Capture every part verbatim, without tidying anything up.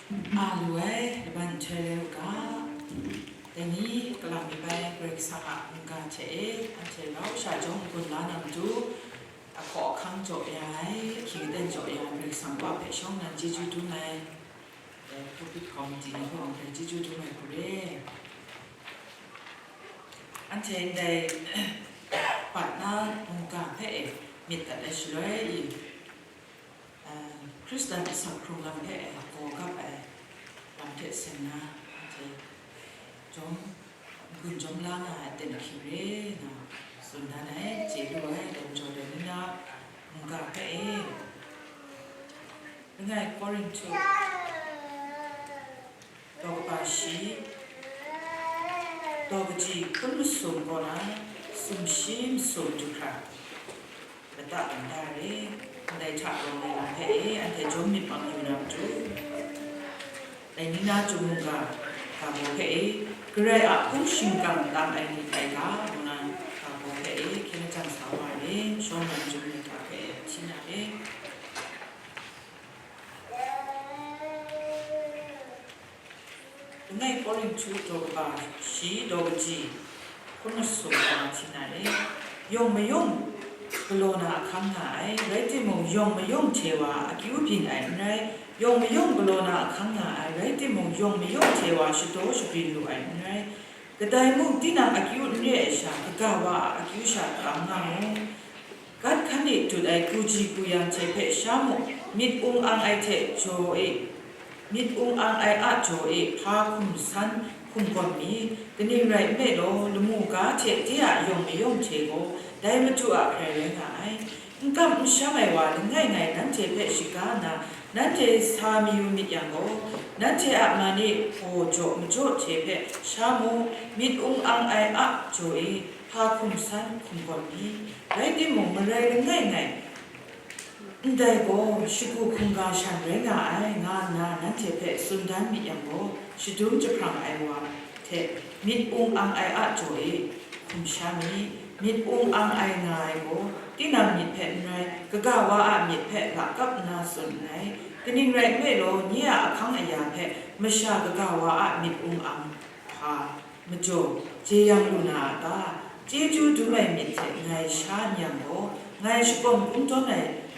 A lu ai laban nhtoi rai u ga, dai ni kalang mi bai Karai Kasang a mungga hte e, anhte rau sha jawng n-gun la na matu, ahkaw ahkang jaw ya ai, ahkying aten jaw ya ai Karai Kasang Wa hpe shawng nnan chyeju dum ai, eh, pulpit committee ni hpawng hpe chyeju dum ai hku re. Anhte ndai bat na mungga hpe e myit dat ai shaloi i, Hkristan asak hkrung lam hpe gaw gap ai lam hte seng na, anhte jawm, n-gun jawm la nga ai aten ahkying re na tsun dan ai, chye lu ai, dai majaw dai ni na mungga hpe e, langai Korinhtu daw kaba shi, daw kaji hkun masum kaw na sumshi masum du hkra, lata kanta re, ndai hta rawng ai lam hpe e, anhte jawm myit bang yu na matu, dai ni na Chyum mungga ga baw hpe e, Karai a hpung shingkang tam ai ni tai ga, ngu na ga baw hpe e, hkyen lajang sa wa ai, shawng nnan Chyum mungga hpe e, hti na re. Langai Korinhtu daw kaba shi, daw kaji hkun masum kaw na hti na re. Yawng mayawng galaw na ahkang nga ai, rai timung, yawng mayawng hte wa akyu byin ai n rai, yawng mayawng galaw na ahkang nga ai, rai timung, yawng mayawng hte wa shadaw shabyin lu ai n rai. Kadai mung tinang akyu n re ai sha, kaga wa a akyu sha tam nga mu. Gat hkan e dut ai kuji kuyang hte hpe sha mu, myit ung ang ai hte jaw e, myit ung ang ai a jaw e hpa hkum san hkum gawn mi, kaning rai nme law, lamu ga hte de a yawng mayawng hte gaw dai Madu a hkrai rai nga ai. N kam n sham ai wa langai ngai nanhte hpe shaga nna, nanhte sa mayu myit yang gaw, nanhte a man e gaw jaw majaw hte hpe sha mu, myit ung ang ai a jaw e hpa hkum san hkum gawn mi, rai timung, marai langai ngai, ndai gaw shagu hkungga shan rai nga ai, nga nna nanhte hpe tsun dan myit yang gaw, shadum jahprang ai wa hte myit ung ang ai a jaw e hkum sha mi. Myit ung ang ai nga ai gaw, tinang myit hpe n rai, kaga wa a myit hpe lakap nna tsun nngai. Kaning rai nme law, nye a ahkang aya hpe masha kaga wa a myit ung ang hpa majaw jeyang lu na a ta? Chyeju dum ai myit hte ngai sha n yang gaw, ngai shakawm kungdawn ai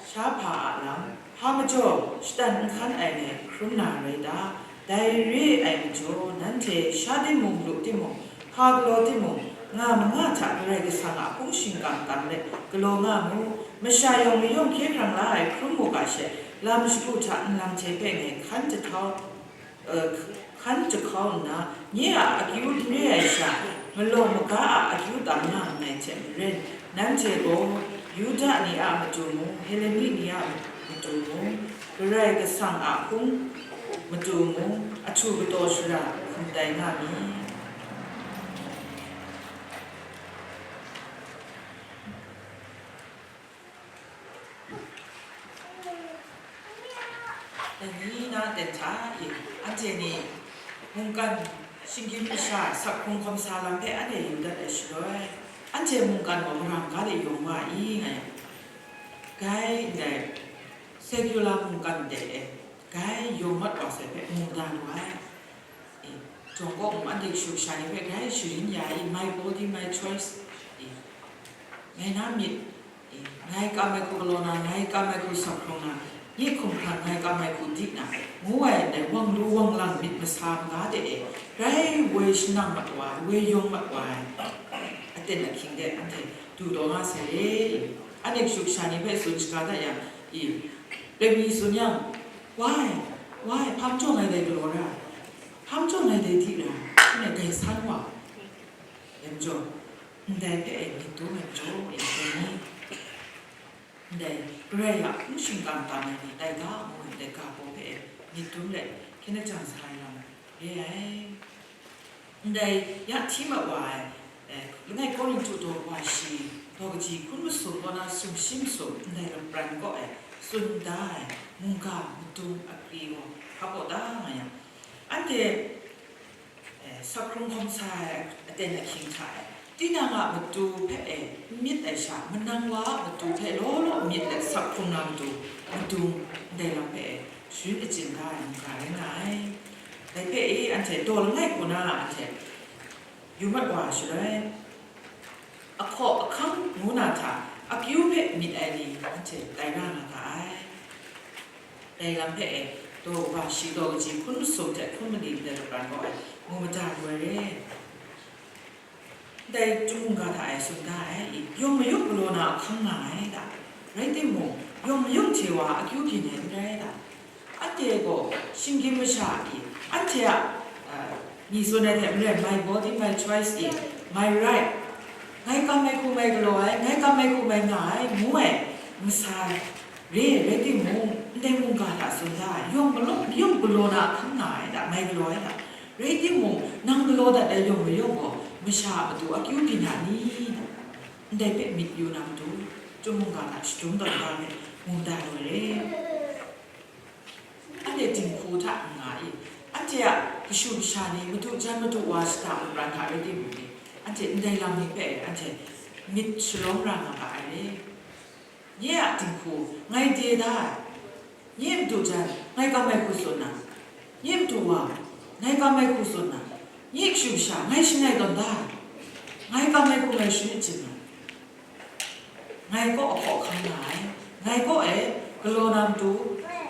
sha hpa a lam, hpa majaw shatan n hkan ai ngai hkrum na rai ta? Dai re ai majaw, nanhte sha timung, lu timung, hpa galaw timung, nga manga hta Karai Kasang a hpung shingkang tam let galaw nga mu. Masha yawng mayawng hkye hkrang la ai hkrum mu ga she, lam shagu hta nlang hte hpe ngai hkan jahtau, eh, hkan jahkau nna, nye a akyu n re ai sha, malawng maga a akyu tam nga nngai hte maren, nanhte gaw Yuda ni a matu mung, Heleni ni a matu mung, Karai Kasang a hpung matu mung, ahtu kataw shara hkum tai nga mi. Dai ni na ten hta e, anhte ni mungkan shinggyim masha sak hkrung hkawm sa lam hpe anhte yu dat ai shaloi, anhte mungkan gaw mara maga de yawng wa i, nga yang, gai ndai secular mungkan de e, gai yawng mat wa sai hpe mu da lu ai. E, jawng kaw mung anhte kashu kasha ni hpe grai sharin ya i, "My body, my choice." E, ngai na myit, e, ngai kam ai hku galaw na, ngai kam ai hku sak hkrung na, nye hkum hkrang ngai kam ai hku dik na, ngu ai ndai wang lu wang lang myit masa maga de e, grai woi shanang mat wa ai, woi yawng mat wa ai aten ahkying de anhte du taw nga sai e. Anhte kashu kasha ni hpe tsun shaga dat yang, i, Lemi tsun yang, "Wai, wai, hpa majaw ngai dai galaw ra, hpa majaw ngai dai di ra," ngu ai gai san wa ai majaw, ndai hpe e myit dum ai majaw, e, dai ni, ndai Karai a hpung shingkang tam ai ni tai ga, ngu ai ndai ga baw hpe e myit dum let, hkyen lajang sa ai lam re ai. Ndai ya hti mat wa ai, eh, langai Korinhtu daw wa shi, daw kaji hkun masum kaw na sumshi masum ndai lapran kaw e tsun da ai mungga madung akri gaw hpa kaw ta nga yang, anhte, eh, sak hkrung hkawm sa ai aten ahkying hta e, tinang a matu hpe e n myit ai sha, manang wa a matu hpe law law myit let sak hkrung na matu, madung ndai lam hpe e sharin achyin da ai mungga rai nga ai. Dai hpe e anhte daw langai hku na anhte yu mat wa shaloi, ahkaw ahkang ngu na hta akyu hpe myit ai ni anhte tai ra nga ga ai. Dai lam hpe e, daw kaba shi daw kaji hkun masum hte hkun mali ndai lapran gaw ai, mu mada lu ai re. Ndai chyum mungga hta e tsun da ai, yawng mayawng galaw na ahkang nga ai da. Rai timung, yawng mayawng hte wa akyu byin ai n rai da. Anhte gaw shinggyim masha i, anhte a, a, ni tsun ai hte maren, my body, my choice i, my right, ngai kam ai hku mai galaw ai, ngai kam ai hku mai nga ai, ngu ai, masai, re ai rai timung, ndai mungga hta tsun da ai, yawng galaw, yawng galaw na ahkang nga ai da, mai galaw ai da. Rai timung, nang galaw dat ai yawng mayawng gaw, masha a matu akyu byin na ni? Ndai hpe myit yu na matu, chyum mungga hta shadum tawn da ai, mu da lu ai re. Anhte dinghku hta n nga i, anhte a kashu kasha ni madu jan madu wa shada lapran hta rai timung ni, anhte ndai lam ni hpe anhte myit shalawm ra nga ga ai re. Nye a dinghku, ngai de da ai. Nye madu jan, ngai kam ai hku tsun na. Nye madu wa, ngai kam ai hku tsun na. Nye kashu kasha, ngai shangai tawn da ai. Ngai kam ai hku ngai sharin achyin na. Ngai kaw ahkaw ahkang nga ai. Ngai kaw e galaw na matu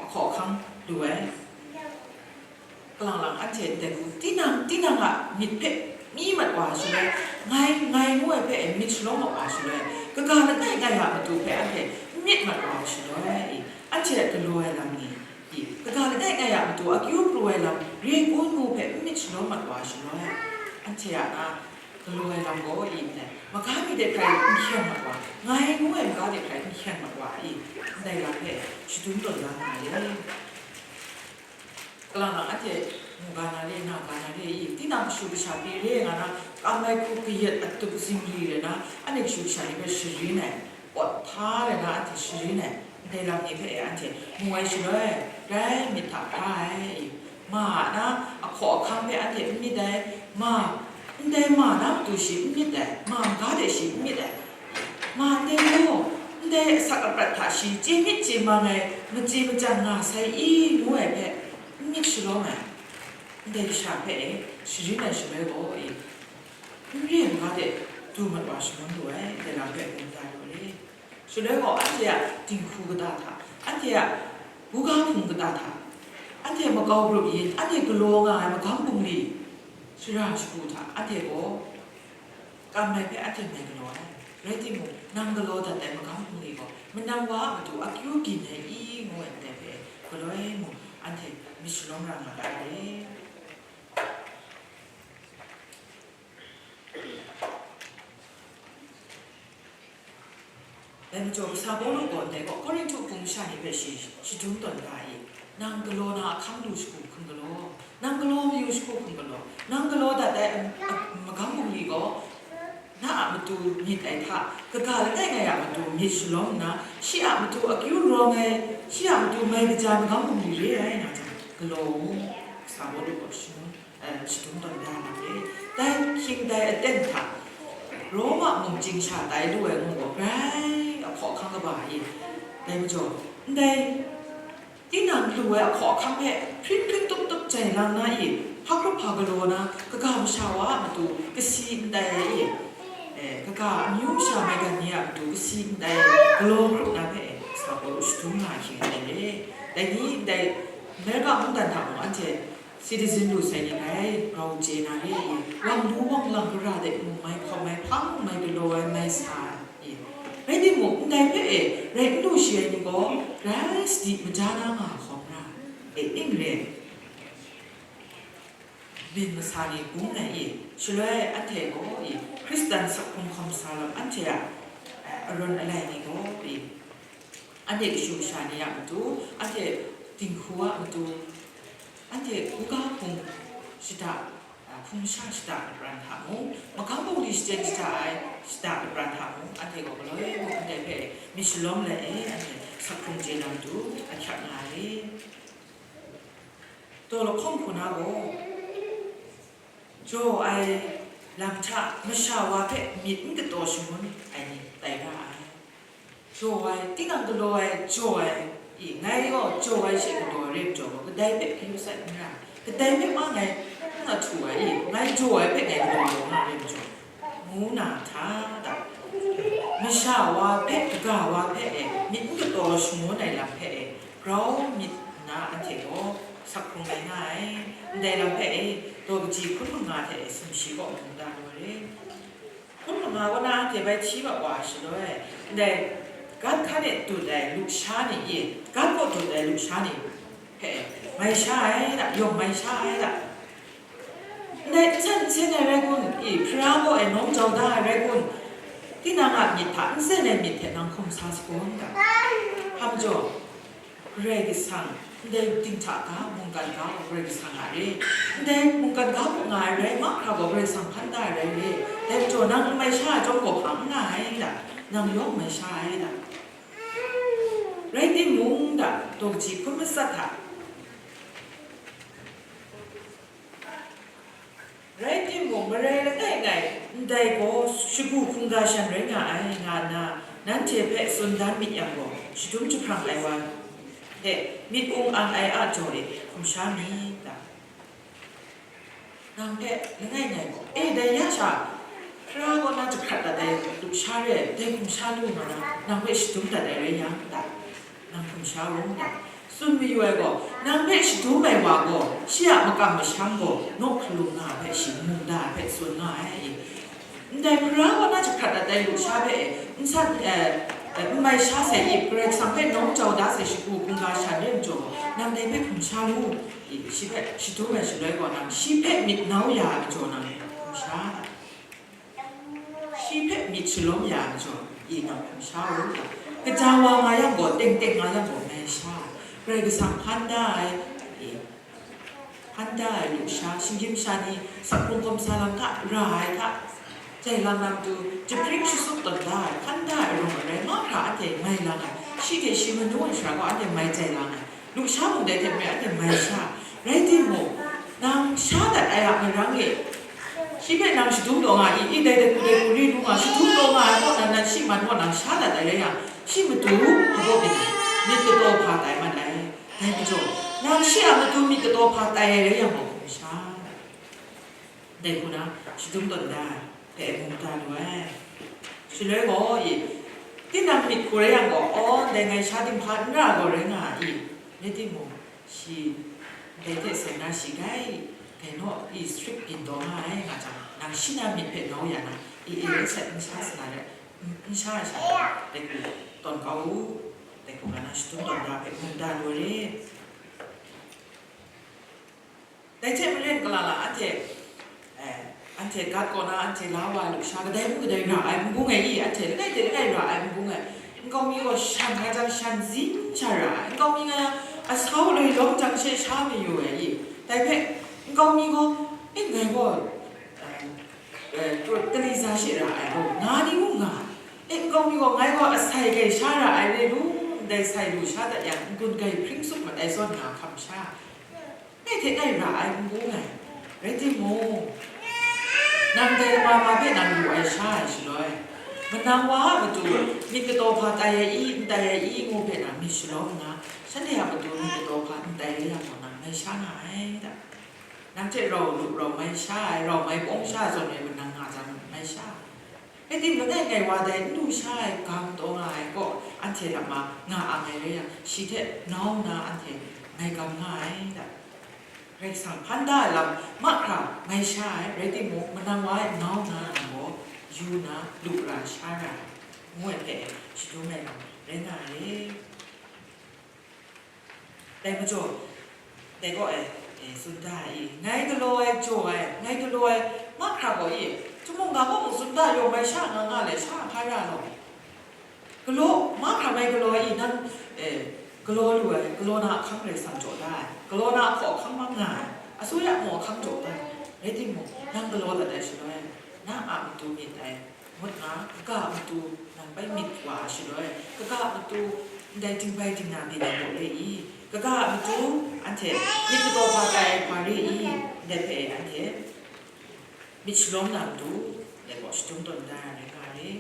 ahkaw ahkang lu ai. Kalang lang anhte ndai hku, tinang, tinang a myit hpe mi mat wa shaloi, ngai, ngai ngu ai hpe myit shalawm mat wa shaloi, kaga langai ngai a matu hpe anhte n myit mat wa shaloi, anhte a galaw ai lam ni, i, kaga langai ngai a matu akyu pru ai lam re kun ngu hpe n myit shalawm mat wa shaloi, anhte a na galaw ai lam gaw, i, ndai maga mi de hkrai n hkyen mat wa, ngai ngu ai maga de hkrai n hkyen mat wa, i, ndai lam hpe shadum tawn da nga ai. Kalang lang anhte mungga na re, naga na re i, tinang kashu kasha pyi re nga na, kam ai hku kayat atup zingri re na, anhte kashu kasha ni hpe sharin ai, pawt hta re na anhte sharin ai, ndai lam ni hpe e anhte mu ai shaloi, grai myit hta hkra ai i, ma a na ahkaw ahkang hpe anhte n myit ai, ma, ndai ma na matu shi n myit ai, ma maga de shi n myit ai, ma ndai law, ndai asak aprat hta shi chye myit chye mang ai, machye machyang nga sai i, ngu ai hpe n myit shalawm ai, ndai kasha hpe e sharin ai shaloi gaw e, n re n ga de du mat wa shangun lu ai, ndai lam hpe mu da lu ai. Shaloi gaw, anhte a dinghku kata hta, anhte a buga hpung kata hta, anhte makau grup yin, anhte galaw nga ai magam bungli, shara shagu hta, anhte gaw kam ai hpe anhte mai galaw ai. Rai timung, nang galaw dat ai magam bungli gaw, manang wa a matu akyu byin ai i, ngu ai ndai hpe galaw ai mung, anhte myit shalawm ra nga ga ai. Dai majaw, kasa Pawlu gaw ndai gaw, Korinhtu hpung masha ni hpe shi shadum tawn ga i, nang galaw na ahkang lu shagu hkun galaw, nang galaw mayu shagu hkun galaw, nang galaw dat ai, am, am, magam bungli gaw, na a matu myit ai hta, kaga langai ngai a matu myit shalawm nna, shi a matu akyu rawng ai, shi a matu mai kaja ai magam bungli re ai, nga jang, galaw u, kasa Pawlu gaw shangun. Eh, shadum tawn da na re. Dai hkying dai aten hta, Roma mung chying sha tai lu ai ngu gaw, grai ahkaw ahkang kaba i, dai majaw, ndai tinang lu ai ahkaw ahkang hpe hpring hpring tup tup jai lang na i, hpa hkrup hpa galaw na, kaga masha wa a matu kasi ndai ai i, eh, kaga amyu masha maigan ni a matu kasi ndai galaw hkrup na hpe, sa gaw shadum nga hkying ai re. Dai ni ndai Amerika mungdan hta mung anhte citizen lu sai ni rai, grau chye na re i, wang lu wang lang gara de mung mai hkawm, mai hpang, mai galaw ai, mai sa ai. Rai timung, ndai hpe e, rai n lu shi ai ni gaw, grai sadi maja na nga hkawm ra, e, ning re, byin masa ni bung ai i, shaloi anhte gaw i, Hkristan sak hkrung hkawm sa lam anhte a, eh, arawn alai ni gaw i, anhte kashu kasha ni a matu, anhte dinghku a matu, anhte buga hpung shada, a, hpung masha shada lapran hta mung, magam bungli shachyen shada ai shada lapran hta mung, anhte gaw galoi mung ndai hpe myit shalawm let e, anhte sak hkrung chye na matu ahkyak nga ai. Daw lahkawng hku na gaw, jaw ai lam hta masha wa hpe myit n kataw shangun ai ni tai ra ai. Jaw ai, tinang galaw ai, jaw ai, I, ngai gaw jaw ai she galaw ai rai majaw gaw, kadai hpe kayu sai n ra, kadai hpe ma ngai n ahtu ai i, ngai jaw ai hpe ngai galaw ai nga rai majaw, ngu na hta da. Masha wa hpe, kaga wa hpe e, myit n kataw shangun ai lam hpe e, grau myit nna anhte gaw sak hkrung ai nga ai. Ndai lam hpe e, daw kaji hkun manga hte e, sumshi kaw mung da lu ai re. Hkun manga kaw na anhte bai hti mat wa ai shaloi, ndai gat hkan e dut ai lusha ni i, gat kaw dut ai lusha ni hpe mai sha ai da, yawng mai sha ai da. Ndai nsen nsen ai rai kun, i, hpara kaw e nawng jau da ai rai kun, tinang a myit hta nsen ai myit hte nang hkum sa sagun da. Hpa majaw, Karai Kasang, ndai dinghta ga, mungkan ga gaw Karai Kasang a re. Ndai mungkan ga hpung nga ai rai mahkra gaw Karai Kasang hpan da ai rai re. Dai majaw nang n mai sha ai chyawm gaw hpa n nga ai da, nang yawng mai sha ai da. Rai timung da, daw kaji hkun matsat hta. Rai timung, marai langai ngai, ndai gaw shagu hkungga shan rai nga ai, nga nna, nanhte hpe tsun dan myit yang gaw, shadum jahprang ai wa hte myit ung ang ai a jaw e hkum sha myit ta? Nang hpe langai ngai gaw, e, dai ya sha, Hpara kaw na jahkrat dat ai lusha re, dai hkum sha lu nga na, nang hpe shadum dat ai rai yang ta? Nang hkum sha u, nang tsun mayu ai gaw, nang hpe shadum ai wa gaw, shi a makam masham gaw, naw hkalung nga ai hpe shi mungda ai hpe tsun nga ai. Ndai hpara kaw na jahkrat dat ai lusha hpe, n san, eh, eh, n mai sha sai i, Karai Kasang hpe nawng jau da sai shagu hkungga shan re majaw, nang dai hpe hkum sha lu, i, shi hpe shadum ai shaloi gaw, nang shi hpe myit nau ya ai majaw, nang hkum sha. Shi hpe myit shalawm ya ai majaw, i nang hkum sha u ga, kaja wa nga yang gaw, teng teng nga yang gaw, mai sha ai, Karai Kasang hpan da ai, i, hpan da ai lusha, shinggyim sha ni, sak hkrung hkawm sa lam hta ra ai hta, jai lam na matu, jahpring shasup tawn da ai, hpan da ai rawng ai rai mahkra anhte mai lang ai, shi hte shi manu ai shara gaw anhte mai jai lang ai. Lusha mung dai hte maren anhte mai sha. Rai timung, nang sha dat ai a marang e, shi hpe nang shadum taw nga i, i dai dai hku dai hku ri lu nga, shadum taw nga ai kaw nan, nan shi man kaw nang sha dat ai rai yang, shi matu hpa kaw myit kataw hpa tai mat ai. Dai majaw, nang shi a matu myit kataw hpa tai ai rai yang gaw, hkum sha. Dai hku na shadum tawn da ai hpe mungda lu ai. Shaloi gaw, i, tinang myit hku rai yang gaw, aw, ndai ngai sha dinghpa n ra gaw rai nga ai, rai timung, shi ndai hte seng na shi gai, dai naw, i, strict byin taw nga ai nga jang, nang shi na myit hpe nau ya na, i, i, rai sat n sha sa na rai, n, n sha ai sha, dai hku tawn kau u, dai hku ga na shadum tawn da hpe mungda lu ai re. Dai hte maren, kalang lang anhte, eh, anhte gat kaw na anhte la wa ai lusha kadai mung kadai ra ai n bung ai i, anhte langai hte langai ra ai n bung ai. Nkau mi gaw shan nga jang shan zin sha ra ai, nkau mi nga yang asau loi lawm jang she sha mayu ai i. Dai hpe nkau mi gaw, e, ngai gaw, eh, eh, kali za she ra ai gaw, nga ni mung nga ai. E, nkau mi gaw, ngai gaw asai gai sha ra ai re lu, ndai sai lusha dat yang, n-gun gai hpring tsup mat ai zawn nga hkam sha. Ngai hte ngai ra ai n bung ai, rai timung, nang dai lama ma hpe nang yu ai sha ai shaloi, manang wa a matu myit kataw hpa tai ai i, n tai ai i, ngu hpe nang myit shalawm nna, shanhte a matu myit kataw hpa n tai ai yang gaw, nang mai sha nga ai da. Nang hte rau lu rau mai sha ai, rau mai pawng sha ai zawn e manang nga jang, mai sha ai. Rai timung, langai ngai wa dai n lu sha ai ga mataw nga ai kaw, anhte lama nga ang ai rai yang, shi hte nau nna anhte mai gam nga ai da. Karai Kasang hpan da ai lam mahkra mai sha ai, rai timung, manang wa e nau nna nang gaw yu na lu ra sha ra ai, ngu ai hpe shadum ai lam rai nga ai. Dai majaw, dai gaw e, e, tsun da ai, ngai galaw ai, jaw ai, ngai galaw ai, mahkra gaw e, htumung ga gaw mung tsun da, yawng mai sha nga nga le, sha hpa ra law. Galaw, mahkra mai galaw ai, nang, e, galaw lu ai, galaw na ahkang rai sam jaw da ai, galaw na ahkaw ahkang mang nga ai, asuya mung ahkang jaw da ai, rai timung, nang galaw dat ai shaloi, na a matu myit ai, ngut nga, kaga a matu nang bai myit wa ai shaloi, kaga a matu ndai dingbai dingna byin ai gaw re i, kaga a matu anhte myit kataw hpa tai ai hpa re i, ndai hpe anhte myit shalawm na matu, dai gaw shadum tawn da ai rai nga re.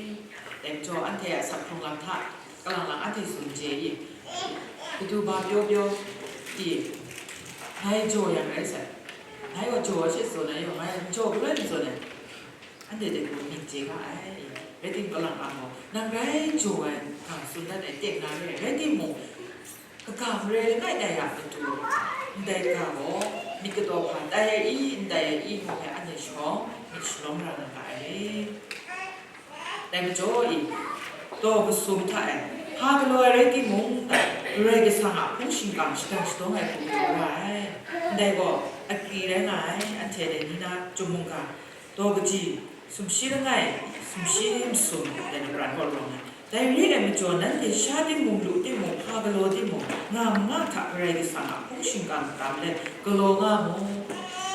Dai majaw, anhte a sak hkrung lam hta, kalang lang anhte tsun chye i, Kadu ba pyaw pyaw i, ngai jaw yang rai sai. Ngai gaw jaw she tsun ai, ngai jaw galoi n tsun ai. Anhte de gaw myit chye ga ai, rai timung, kalang ang gaw, nang rai jaw ai, ga tsun dat ai, teng na re ai, rai timung, kaga marai langai tai a matu, ndai ga gaw, myit kataw hpa tai ai i, n tai ai i, ngu hpe anhte shawng myit shalawm ra nga ga ai. Dai majaw i, daw masum hta e, hpa galaw ai rai timung, Karai Kasang a hpung shingkang shadang shadawng ai hku galaw ra ai. Ndai gaw, akri rai nga ai, anhte dai ni na chyum mungga, daw kaji, sumshi langai, sumshi masum, dai lapran kaw rawng ai. Dai re ai majaw, nanhte sha timung, lu timung, hpa galaw timung, nga manga hta Karai Kasang a hpung shingkang tam let galaw nga mu.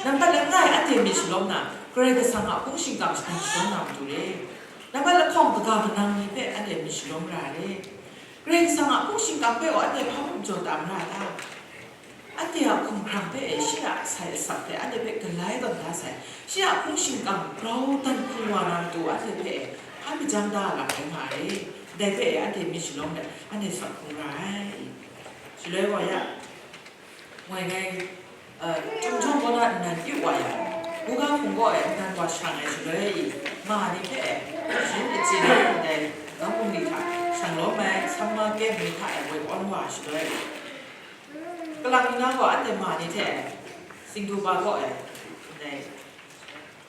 Nambat langai anhte myit shalawm na, Karai Kasang a hpung shingkang shadang shadawng na matu re. Nambat lahkawng kaga manang ni hpe anhte myit shalawm ra ai re. Karai Kasang a hpung shingkang hpe gaw anhte hpa mung jaw tam ra ta? Anhte a hkumhkrang hpe e shi a sai asak hte anhte hpe galai tawn da sai, shi a hpung shingkang grau dan hkung wa na matu anhte hpe e hpa majang da a lam rai nga ai. Dai hpe e anhte myit shalawm let anhte sawt hkrum ra ai. Shaloi wa ya, moi ngai, uh, Chyum Jawng kaw na nnan pyu wa yang, buga hpung kaw e nnan wa shang ai shaloi i, ma ni hpe e, sharin achyin ai ndai, gam bungli hta shang lawm ai, samma kem ni hta e woi awn wa shaloi, kalang ni na gaw anhte ma ni hte e, Singdu ba kaw e, ndai,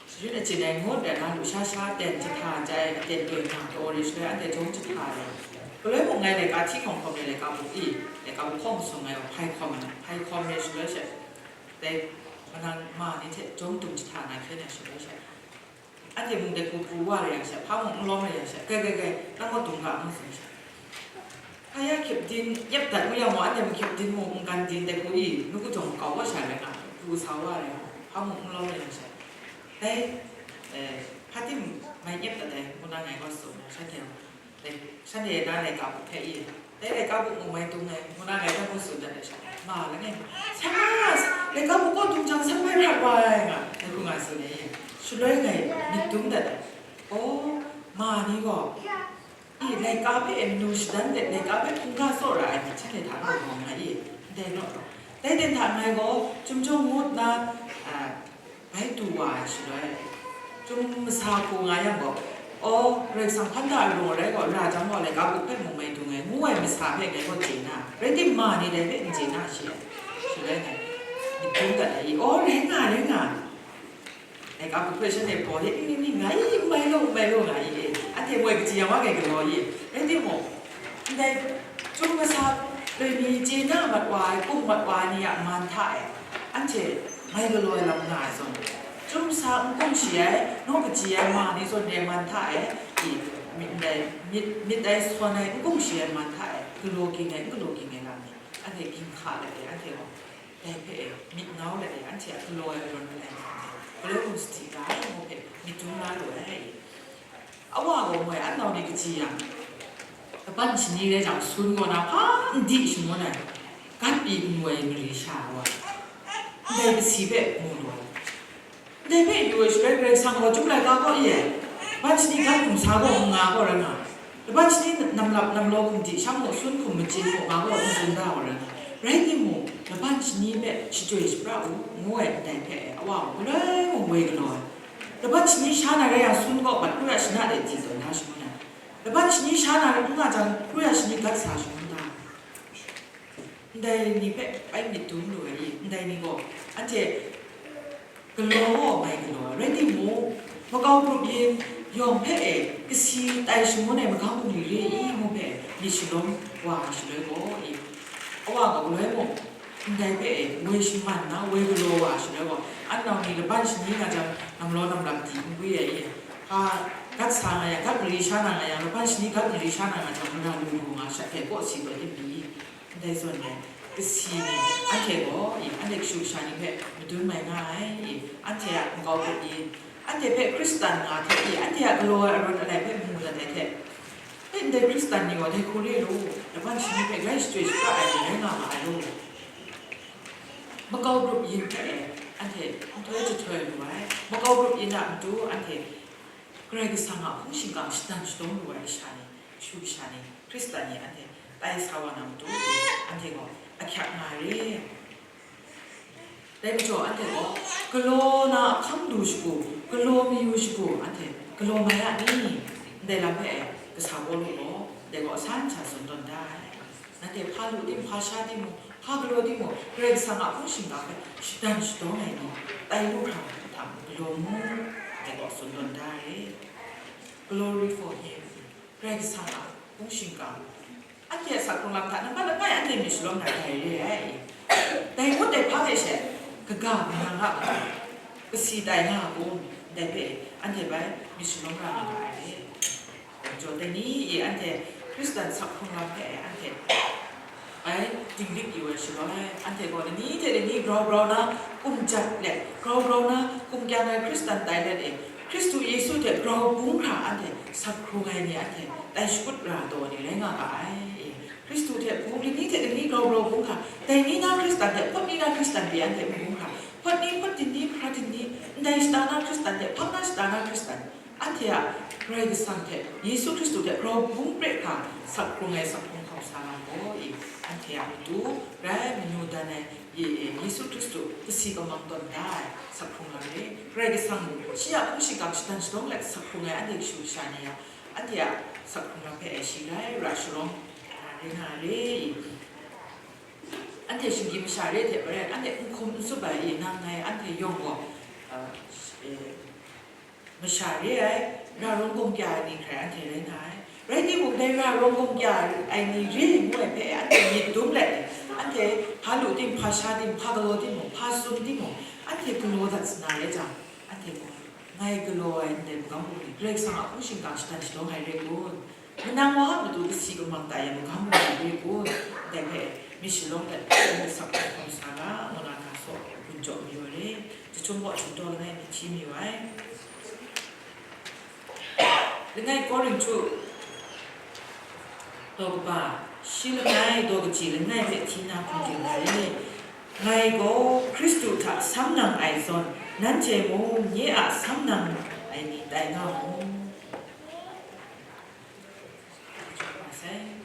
sharin achyin ai ngut ai na lusha sha ten jahta jai aten doi nga taw re shaloi anhte jawm jahta ai. Galoi mung ngai laika hti hkawm hkawm re, laika buk i, laika buk hkawm masum ngai gaw hpai hkawm ai, hpai hkawm re shaloi she, dai manang ma ni hte jawm dung jahta nga hkyen ai shaloi she, anhte mung dai hku pru wa re yang she, hpa mung n lawm re yang she, gai, gai, gai, nang gaw dung ga, ngu tsun she. Hpa ya hkyep din nyep dat ngu yang gaw, anhte mung hkyep din mung n gan din dai hku i, nu kajawng makau wa sha rai nga, pru sa wa rai nga, hpa mung n lawm rai yang she. Dai, eh, hpa tim mai nyep dat ai, ngu na ngai gaw tsun ai, shanhte, dai, shanhte na laika buk hpe i, dai laika buk mung mai dung ai, ngu na ngai gaw tsun dat ai sha, ma langai, Samas, laika buk kaw dung jang san mai hkrat wa ai nga, dai hku nga tsun ai, shaloi ngai myit dum dat ai. Aw, ma ni gaw, i, laika hpe e manu shadan let, laika hpe hkungga tsaw ra ai myit shanhte hta na rawng nga i, ndai naw, dai ten hta ngai gaw, Chyum Jawng ngut na, a, bai du wa ai shaloi, Chyum masa hku nga yang gaw, aw, Karai Kasang hpan da ai rung arai gaw, ra jang gaw, laika buk hpe mung mai dung ai, ngu ai masa hpe ngai gaw chye na, rai timung, ma ni dai hpe n chye na shi ai. Shaloi ngai myit dum dat ai i, aw, rai nga, rai nga. Laika buk hpe shanhte baw de, ning ning ning nga i, n mai law, n mai law nga i, anhte moi kaji yang wa ngai galaw i, rai timung, ndai Chyum masa loi mi chye na mat wa ai, kung mat wa ai ni a man hta e, anhte mai galaw ai lam nga ai zawn, Chyum masa n kungshi ai, naw kaji ai ma ni zawn re man hta e, i, myit ndai, myit, myit dai sawn ai, n kungshi ai man hta e, galaw ging ai, n galaw ging ai lam ni, anhte ging hka let e, anhte gaw, dai hpe e myit nau let e, anhte a galaw ai arawn langai hte, galoi hkum sadi ga ai ngu hpe myit dum la lu ai. Awa gaw moi an nau ni kaji yang, laban shani rai jang, sun kaw na hpa n di shangun ai, gat pyi n woi mari sha wa, ndai kasi hpe mu lu ai. Ndai hpe yu ai shaloi, Karai Kasang gaw Chyum laika kaw e, laban shani gat hkum sa gaw n nga gaw rai nga, laban shani namlap namlaw hkum di shang mung, sun hkum machyin mung nga gaw n tsun da gaw rai nga, rai timung, laban shani hpe shachyoi shapra u, ngu ai ndai hpe e, awa gaw galoi mung woi galaw ai. Laban shani sha na rai yang, sun gaw bat kru ya shana de di tawn na shangun ai. Laban shani sha na n nga jang, kru ya shani gat sa shangun ta? Ndai ni hpe bai myit dum lu ai i? Ndai ni gaw anhte galaw gaw mai galaw ai, rai timung, makau grup yin yawng hpe e kasi tai shangun ai magam bungli re i ngu hpe myit shalawm wa ai shaloi gaw i, awa gaw galoi mung, ndai hpe e woi shaman na woi galaw wa ai shaloi gaw, an nau ni laban shani nga jang, namlaw namlap di n gwi ai i? Hpa gat sa nga yang, gat mari sha na nga yang, laban shani gat mari sha na nga jang, mara lu lu nga, shat hpe kaw si tawn lit mi? Ndai zawn e, kasi ni, anhte gaw, i, anhte kashu kasha ni hpe madun mai nga ai, i, anhte a nkau hpe, i, anhte hpe Hkristan nga hte, i, anhte a galaw ai arawn alai hpe mu dat ai hte, e, ndai Hkristan ni gaw dai hku re law, laban shani hpe grai shachyoi shapra ai ni rai nga ma ai law. Makau grup yin hpe e, anhte nhtoi jahtoi lu ai, makau grup yin a matu anhte Karai Kasang a hpung shingkang shadang shadawng lu ai kasha ni, kashu kasha ni, Hkristan ni anhte tai sa wa na matu, anhte gaw Dai majaw anhte gaw galaw na ahkang du shagu, galaw mayu shagu, anhte galaw mai a ni? Ndai lam hpe kasa Pawlu gaw dai gaw san sha tsun tawn da ai. Nanhte hpa lu tim, hpa sha tim mung, hpa galaw tim mung, Karai Kasang a hpung shingkang hpe shadan shadawng ai ni tai lu hkra hta mung galaw mu, dai gaw tsun tawn da ai. Glory for Him. Karai Kasang a hpung shingkang, anhte a sak hkrung lam hta nampat langai anhte myit shalawm na dai re ai. Dai ngut dai hpa hte she, kaga manang a matu, kasi tai nga a kun, dai hpe anhte bai myit shalawm ra na ra ai. Jaw dai ni e, anhte Hkristan sak hkrung lam hpe anhte bai dinglik yu ai shaloi, anhte gaw lani hte lani grau grau na kum jat let, grau grau na kum kyang ai Hkristan tai let e, Hkristu Yesu hte grau bung hkra anhte sak hkrung ai ni anhte tai shakut ra taw ni rai nga ga ai. Hkristu hte bung lani hte lani grau grau bung hkra, dai ni na Hkristan hte hpawt ni na Hkristan pyi anhte n bung hkra, hpawt ni, hpawt din ni, hpra din ni, ndai shata na Hkristan hte hpang na shata na Hkristan, anhte a Karai Kasang hte Yesu Hkristu hte grau bung pre hkra sak hkrung ai sak hkrung hkawm sa na gaw i, anhte a matu rai manu dan ai Ye-, Yesu Hkristu kasi kamang tawn da ai sak hkrung lam re. Karai Kasang shi a hpung shingkang shadan shadawng let sak hkrung ai anhte kashu kasha ni a, anhte a sak hkrung lam hpe shi rai ra sharawng ra re nga re i. Anhte shinggyim masha re hte maren, anhte n hkum n tsup ai i, nang ngai anhte yawng gaw, uh, eh, masha re ai, ra rawng gawng kya ai ni hkrai anhte rai nga ai. Rai timung, dai ra rawng gawng kya ai ni re ngu ai hpe anhte myit dum let, anhte hpa lu tim, hpa sha tim, hpa galaw timung, hpa tsun timung, anhte galaw dat sa na rai jang, anhte gaw, ngai galaw ai ndai magam bungli, Karai Kasang a hpung shingkang shadan shadawng ai rai kun? Manang wa a matu kasi kamang tai ai magam bungli rai kun? Dai hpe myit shalawm let, anhte sak hkrung hkawm sa ga, ngu na ga saw gun jaw mayu ai re. Jahtum kaw jahtum daw langai mi hti mayu ai. Langai Korinhtu daw kaba, shi langai daw kaji langai hpe hti na hpung ting ai. Ngai gaw Hkristu hta sam nang ai zawn, nanhte mung nye a sam nang ai ni tai nga mu. Sai.